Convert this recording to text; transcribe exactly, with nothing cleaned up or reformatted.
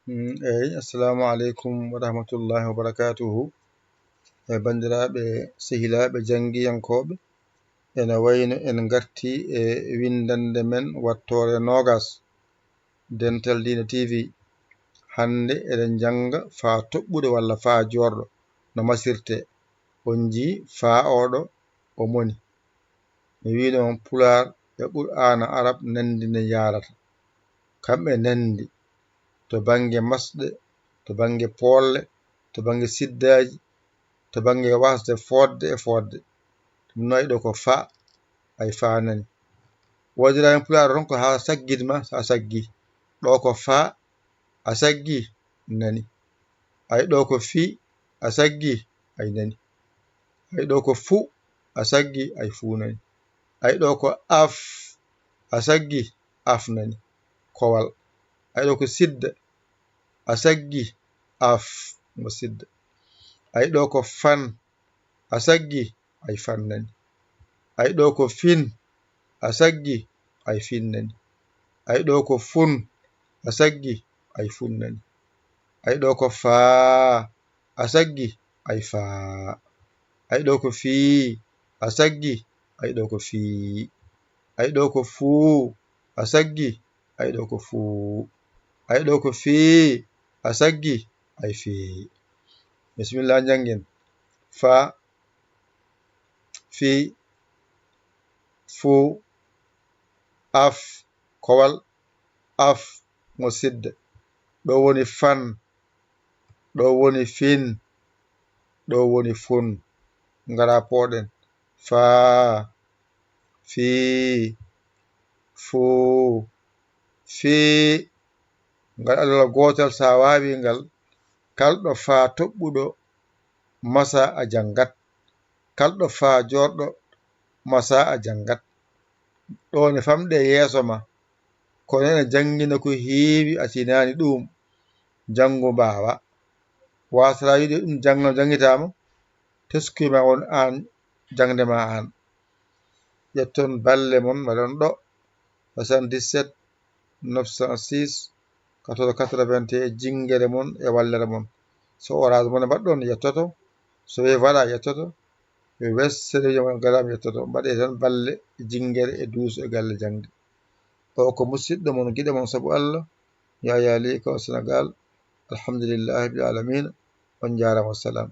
Mm, eyi, assalamu aleykum wa rahmatullahi wa barakatuhu. E banndiraaɓe, sehilaaɓe, janngiyankooɓe, ene wayno en ngartii e winndannde men wattoore noogas, Dental Diina T V. Hannde eɗen njannga faa toɓɓuɗo walla faa joorɗo no masirtee. On njii faa oo ɗo o moni. Mi wiino on Pulaar e Qur'aana Arab nanndi ne yaarata. Kamɓe nanndi to bannge masɗe, to bannge poolle, to bannge siddaaji, to bannge waasde fooɗde e fooɗde. Ɗum noon ay ɗo ko faa, ay faa nani. Woodirani Pulaar tan ko haa saggit ma, so a saggii. Ɗo ko faa, a saggii, nani. Ay ɗo ko fii, a saggii, ay nani. Ay ɗo ko fu, a saggii, ay fuu nani. Ay ɗo ko af, a saggii, af nani. Kowal. Ay ɗo ko sidda, a saggii, af, mo sidda. Ay ɗo ko fan, a saggii, ay fan nani. Ay ɗo ko fin, a saggii, ay fin nani. Ay ɗo ko fun, a saggii, ay fun nani. Ay ɗo ko faa, a saggii, ay faa. Ay ɗo ko fii, a saggii, ay ɗo ko fii. Ay ɗo ko fuu, a saggii, ay ɗo ko fuu. Ay ɗo ko fii, a saggii, ay fii. Bisimilla, njanngen. Faa, fii, fuu, af, kowal, af, mo sidda. Ɗo woni fan, ɗo woni fin, ɗo woni fun. Ngara pooɗen. Faa, fii, fuu, fii. Ngal alal gootal, so a waawii ngal, kalɗo faa toɓɓuɗo, masa a janngat. Kalɗo faa joorɗo, masa a janngat. Ɗo ne famɗi e yeeso ma, kono ene janngina ko heewi, a tinaani ɗuum. Janngu mbaawa. Waasata wiide ɗum jannga, janngitaama, teskuy ma won aan, jaŋde ma aan. Ƴetton balle mon, mbaɗon ɗo, soixante-dix-sept, neuf cent six, quatorze quatre-vingt-un, e jinngere mon e wallere mon. So Orange Money mbaɗɗon, yettoto. So Wave alaa, yettoto. E Western Union mon, garaam, yettoto. Mbaɗee tan balle e jinngere e duuso e galle jaŋde. O ko musidɗo mon, giɗo mon sabu Allah, Yaya Ly, ko Senegal. Alhamdulillahi rabbil alamina. On njaaraama, wassalam.